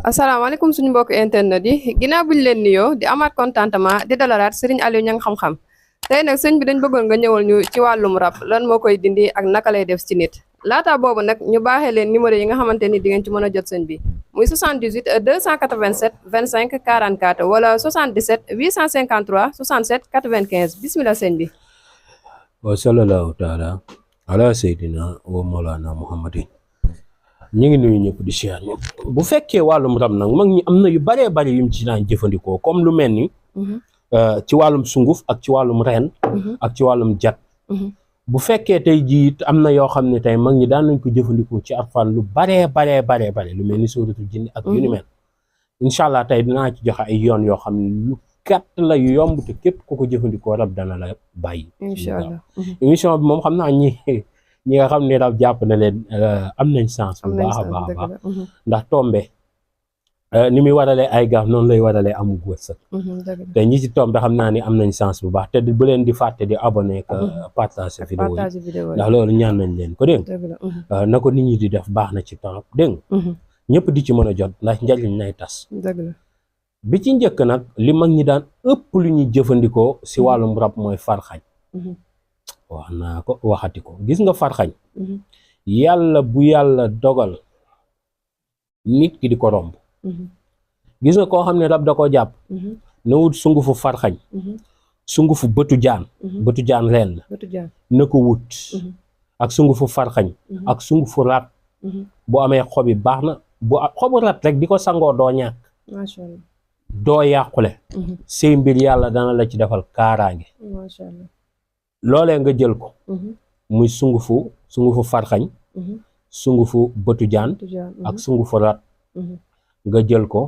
asalaamaaleykum suñu mbokk internet yi ginnaaw bi ñu leen nuyoo di amaat contentement di dalalaat Serigne Aliou Niang xam-xam tey nag sëñ bi dañ bëggoon nga ñëwal ñu ci wàllum rab lan moo koy dindi ak naka lay def ci nit laata boobu nag ñu baaxee leen numéro yi nga xamante ni di ngeen ci mën a jot sëñ bi muy 78 287 25 44 wala 77 853 67 95 bismillah sëñ bi. wa sallallahu taala ala seydina wa mawlana muhammadin ñu ngi nuyu ñëpp di siyaar ñëpp bu fekkee wàllum rab nag mag ñi am na yu baree bari yum ci daan jëfandikoo comme lu mel ni ci wàllum sunguf ak ci wàllum reen ak ci wàllum jat bu fekkee tey jii am na yoo xam ne tey mag ñi daan nañ ko jëfandikoo ci Alxuraan lu baree lu mel ni sóoratul jinni ak yu ni mel incha allah tey dinaa ci joxe ay yoon yoo xam ne lu gàtt la yu yomb te képp ku ko jëfandikoo rab dana la bàyyi incha allah émission bi moom xam naa ñi nga xam ne rab jàpp na leen am nañ chance bu baax a baax ndax tombe ni muy waralee ay gaaf noonu lay waralee amu wërsëg te ñi ci tombe xam naa ni am nañ chance bu baax te bu leen di fàtte di abonné que partage vidéo yi ndax loolu ñaan nañ leen ko dégg na ko nit ñi di def baax na ci temps dégg ñëpp di ci mën a jot ndax njariñ nay tas bi ci njëkk nag li mag ñi daan ëpp lu ñuy jëfandikoo si wàllum rab mooy farxañ wax naa ko waxati ko gis nga farxañ yàlla bu yàlla dogal nit ki di ko romb gis nga koo xam ne rab da ko jàpp na wut sungufu farxañ sungufu bëtu jaan leen la na ko wut ak sungufu farxañ ak sungufu rat bu amee xobi baax na bu xobu rat rek di ko sangoo doo ñàkk doo yàqule say mbir yàlla dana la ci defal kaaraange loolee nga jël ko muy sungufu farxañ sungufu bëtu jaan ak sungufu rat nga jël ko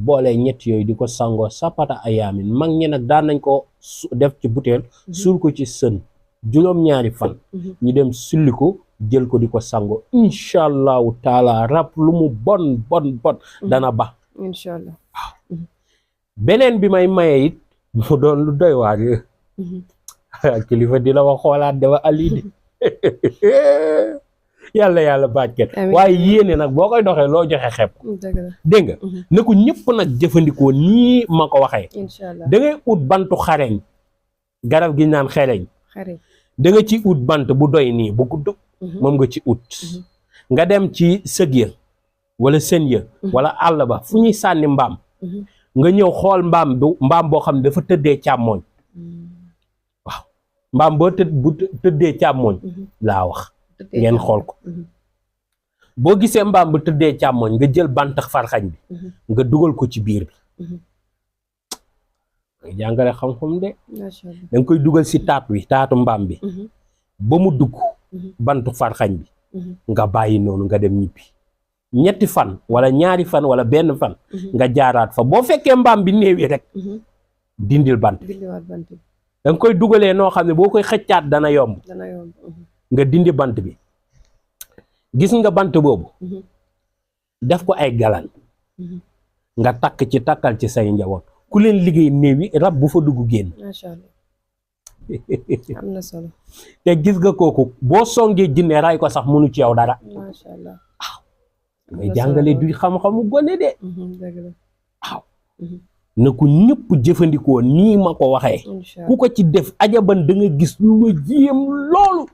boole ñett yooyu di ko sangoo sapata ayaamin mag ñi nag daan nañ ko def ci butéel suul ko ci sën juróom-ñaari fan ñu dem sulli ko jël ko di ko sangoo incha allahu taala rab lu mu bon dana ba incha allah waaw beneen bi may maye it mu doon lu doy waar kilifa di la wax xoolaat dafa ali di yàlla baajkat waaye yéene nag boo koy doxee loo joxe xeeb ko dégg nga na ko ñëpp nag jëfandikoo nii ma ko waxee da ngay ut bantu xareñ garab gi naan xereñ da nga ci ut bant bu doy nii bu gudd moom nga ci ut nga dem ci sëg ya wala sën ya wala àll ba fu ñuy sànni mbaam nga ñëw xool mbaam boo xam ne dafa tëddee càmmooñ waaw mbaam boo tëddee càmmooñ laa wax ngeen xool ko boo gisee mbaam bu tëddee càmmooñ nga jël bant farxañ bi nga dugal ko ci biir bi nga jàngale xam-xam de da nga koy dugal si taatu mbaam bi ba mu dugg bantu farxañ bi nga bàyyi noonu nga dem ñibbi ñetti fan wala ñaari fan wala benn fan nga jaaraat fa boo fekkee mbaam bi néewi rek dindil bant bi da nga koy dugalee noo xam ne boo koy xëccaat dana yomb nga dindi bant bi gis nga bant boobu def ko ay galan nga takkal ci say njaboot ku leen liggéey néew yi rab bu fa dugg génn macha allah am na solo te gis nga kooku boo songee jinne ray ko sax mënu ci yow dara macha allah ngay jàngale du xam-xamu gone de waaw na ko ñëpp jëfandikoo nii ma ko waxee ku ko ci def ajaban da nga gis lu la jéem loolu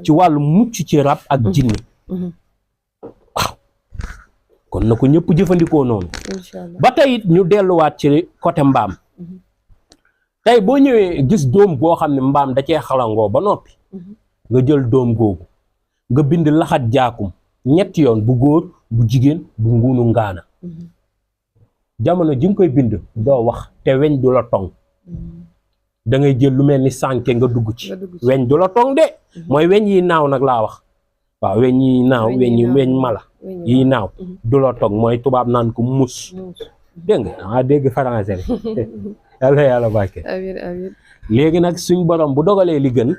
ci wàllu mucc ci rab ak jinne waaw kon na ko ñëpp jëfandikoo noonu ba tey ñu delluwaat ci côté mbaam tey boo ñëwee gis doom boo xam ne mbaam da cee xalangoo ba noppi nga jël doom googu nga bind laxat jaakum ñetti yoon bu góor bu jigéen bu nguunu ngaana jamono ji nga koy bind doo wax te weñ du la tong da ngay jël lu mel ni sànke nga dugg ci weñ du la tong de mooy weñ yi naaw nag laa wax waaw weñ yi naaw weñ mala yi naaw du la tong mooy tubaab naan ko mus dégg nga dégg français yàlla bàkke léegi nag suñ borom bu dogalee li gën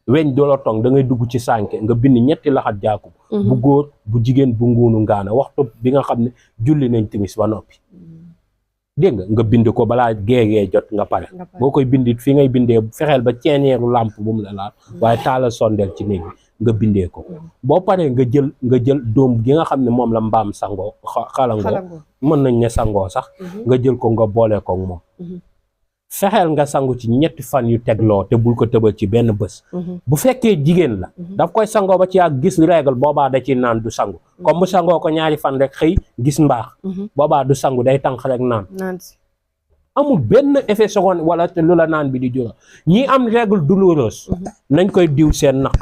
weñ du la tong da ngay dugg ci sànke nga bind ñetti laxat jaakum bu góor bu jigéen bu nguunu ngaana waxtu bi nga xam ne julli nañ timis ba noppi dégg nga bind ko balaa géegee jot nga pare boo koy bindit fi ngay bindee fexeel ba ceeñeeru làmp bu mu la laal waaye taala sondeel ci néeg bi nga bindee ko boo paree nga jël doom gi nga xam ne moom la mbaam sangoo xalangoo mën nañ ne sangoo sax nga jël ko nga boole ko moom fexeel nga sangu ci 3 fan yu tegloo te bul ko tëbal ci benn bés bu fekkee jigéen la daf koy sangoo ba ci yàgg gis règle boobaa da ci naan du sangu comme mu sangoo ko 2 fan rek xëy gis mbaax boobaa du sangu day tànq rek naan amul benn effet secondaire wala te lu la naan bi di jura ñi am règle douloureuse nañ koy diw seen naq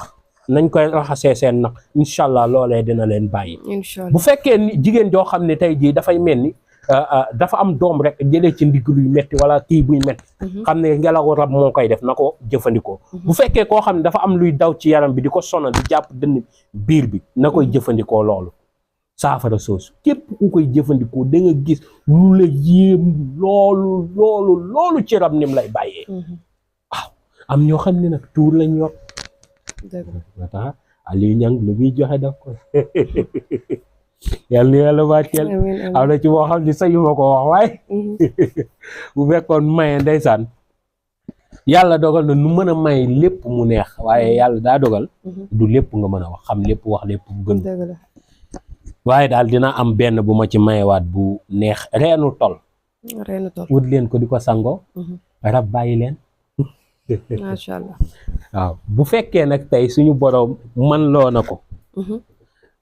nañ koy raxasee seen naq incha allah loolee dina leen bàyyi bu fekkee ni jigéen joo xam ne tey jii dafay mel ni dafa am doom rek jëlee ci ndigg luy metti wala kii buy metti xam ne ngelaw rab moo koy def na ko jëfandikoo bu fekkee koo xam ne dafa am luy daw ci yaram bi di ko sonal di jàpp dënn biir bi na koy jëfandikoo loolu saafara soosu képp ku koy jëfandikoo da nga gis lu la yéem loolu ci rab nim lay bàyyee waaw am ñoo xam ne nag tuur lañ yor wata Aliou Niang lu muy joxe daf ko yàlla na yàlla barkeel am na ci boo xam ne sañu ma ko wax waaye bu fekkoon maye ndeysaan yàlla dogal na nu mën a may lépp mu neex waaye yàlla daa dogal du lépp nga mën a wax xam lépp wax lépp bu gën waaye daal dina am benn bu ma ci mayewaat bu neex reenu tol wut leen ko di ko sango rab bàyyi leen macha allah waaw bu fekkee nag tey suñu boroom man loo na ko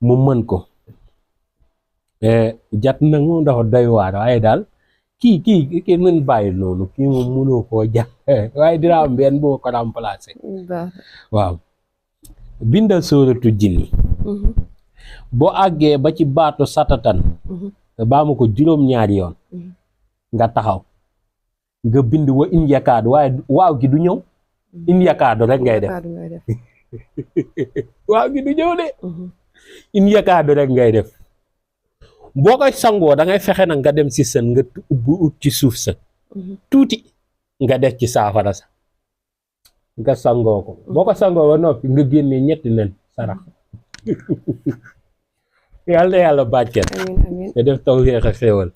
mu mën ko jat na mu dafa doy waar waaye daal kii mën bàyyi noonu kii moom mënoo koo jàpp waaye dina am benn boo ko remplacé waaw bindal sóoratu jinni boo àggee ba ci baatu satatan baa ma ko 2 yoon nga taxaw nga bind wa in yakaadu waaye waaw gi du ñëw in yakaadu rek ngay def waaw gi du ñëw de in yakaadu rek ngay def boo koy sangoo da ngay fexe nag nga dem si sën nga ut ci suuf sa tuuti nga def ci saafara sa nga sangoo ko boo ko sangoo ba noppi nga génnee 3 nen sarax yàlla na yàlla bàcceel te def taw xeex a xéewal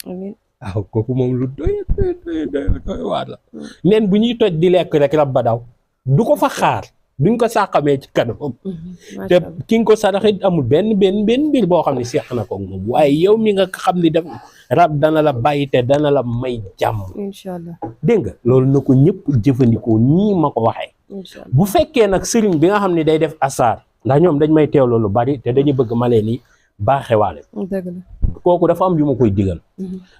waaw kooku moom lu doy waar la nen bu ñuy toj di lekk rek rab ba daw du ko fa xaar duñ ko sàqamee ci kanamam te ki nga ko saraxit amul benn mbir boo xam ne seex na ko moom waaye yow mi nga xam ni def rab dana la bàyyi te dana la may jàmm inshallah dégg nga loolu na ko ñëpp jëfandikoo nii ma ko waxee bu fekkee nag sëriñ bi nga xam ne day def asaar ndax ñoom dañ may teewloo lu bari te dañu bëgg ma leen ni baaxewaale kooku dafa am yu ma koy digal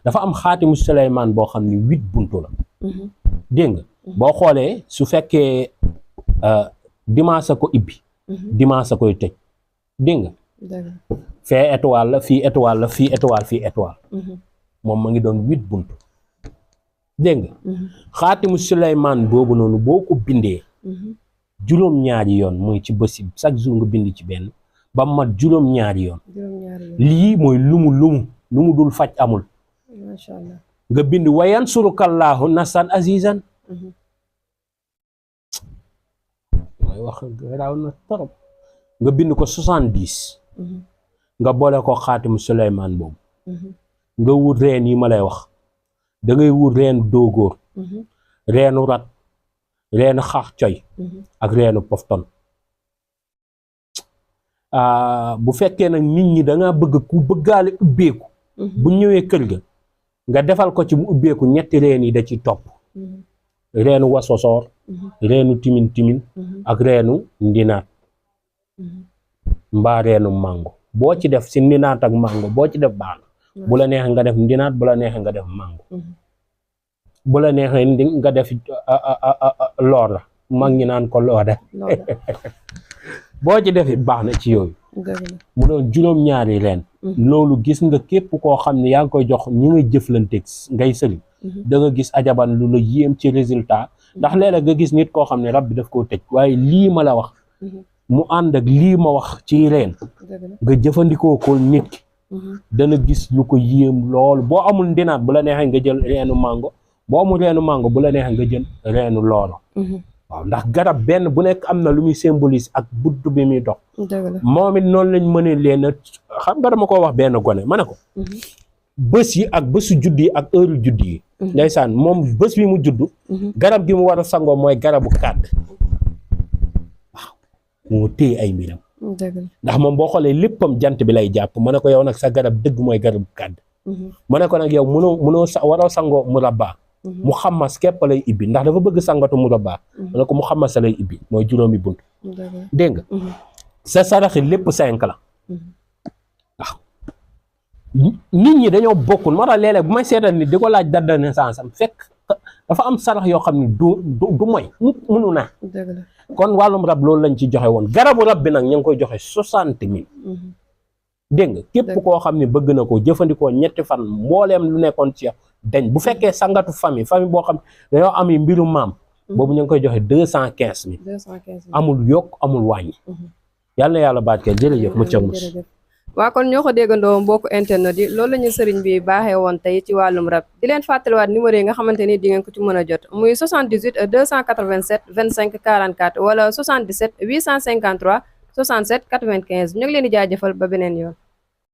dafa am xaatimu Suleymaan boo xam ne 8 buntu la dégg nga boo xoolee su fekkee dimanche ko ibbi dimanche koy tëj dégg nga fee étoile la fii étoile la fii étoile fii étoile moom ma ngi doon 8 buntu dégg nga xaatimu Suleymaan boobu noonu boo ko bindee 2 yoon mooy ci bés yi chaque jour nga bind ci benn ba mat 2 yoon lii mooy lumu dul faj amul masha Allah nga bind wayan surukallaahu nasan azizan mooy wax raaw na torop nga bind ko 70 nga boole ko xaatimu Suleymaan boobu nga wut reen yi ma lay wax da ngay wut reen doogóor reenu rat reenu xax coy ak reenu pofton bu fekkee nag nit ñi da nga bëgg ku bëggaale ubbeeku bu ñëwee kër ga nga defal ko ci mu ubbeeku 3 reen yi da ci topp reenu wasosoor reenu timin ak reenu ndinaat mbaa reenu mango boo ci def si ndinaat ak mango boo ci def baax na bu la neexee nga def ndinaat bu la neexee nga def mango bu la neexee nga def loor la mag ñi naan ko looda boo ci def baax na ci yooyu mu doon 2 reen loolu gis nga képp koo xam ne yaa ngi koy jox ñi nga jëflanteeg ngay sëriñ da nga gis ajaban lu la yéem ci résultat ndax léeg-léeg nga gis nit koo xam ne rab bi daf koo tëj waaye lii ma la wax mu ànd ak lii ma wax ci reen nga jëfandikoo ko nit ki dana gis lu ko yéem lool boo amul ndinaat bu la neexee nga jël reenu mango boo amul reenu mango bu la neexee nga jël reenu loolo waaw ndax garab benn bu nekk am na lu muy symbolise ak budd bi muy dox moom it noonu lañ mën a leen xam nga dama ko wax benn gone ma ne ko bés yi ak bésu judd yi ak heure judd yi ndeysaan moom bés bi mu judd garab gi mu war a sangoo mooy garabu kàdd waaw moo téye ay mbiram ndax moom boo xoolee léppam jant bi lay jàpp ma ne ko yow nag sa garab dëgg mooy garab kàdd ma ne ko nag yow mënoo waroo sangoo murabba mu xammas képp lay ibbi ndax dafa bëgg sangatu murabba ma ne ko mu xammas lay ibbi mooy juróomi bunt dégg nga sa saraxi lépp 5 la waaw nit ñi dañoo bokkul moo tax léeg-léeg bu may seetal nit di ko laaj date de naissance am fekk dafa am sarax yoo xam ne du mooy munu na kon wàllum rab loolu lañ ci joxe woon garabu rab bi nag ñu ngi koy joxe 60 000 dégg nga képp koo xam ne bëgg na ko jëfandikoo ñetti fan mbooleem lu nekkoon ci dañ bu fekkee sangatu famille boo xam ne dañoo am mbiru maam boobu ñu ngi koy joxe 215 000 amul yokk amul wàññi yàlla na yàlla barkeel jërëjëf mucc ak mucc waa kon ñoo ko déggandoo mbokku internet yi loolu la ñu sëriñ bi baaxee woon tey ci wàllum rab di leen fàttaliwaat numéro yi nga xamante ni di ngeen ko ci mën a jot muy 78 287 25 44 wala 77 853 67 95 ñu ngi leen di jaajëfal ba beneen yoon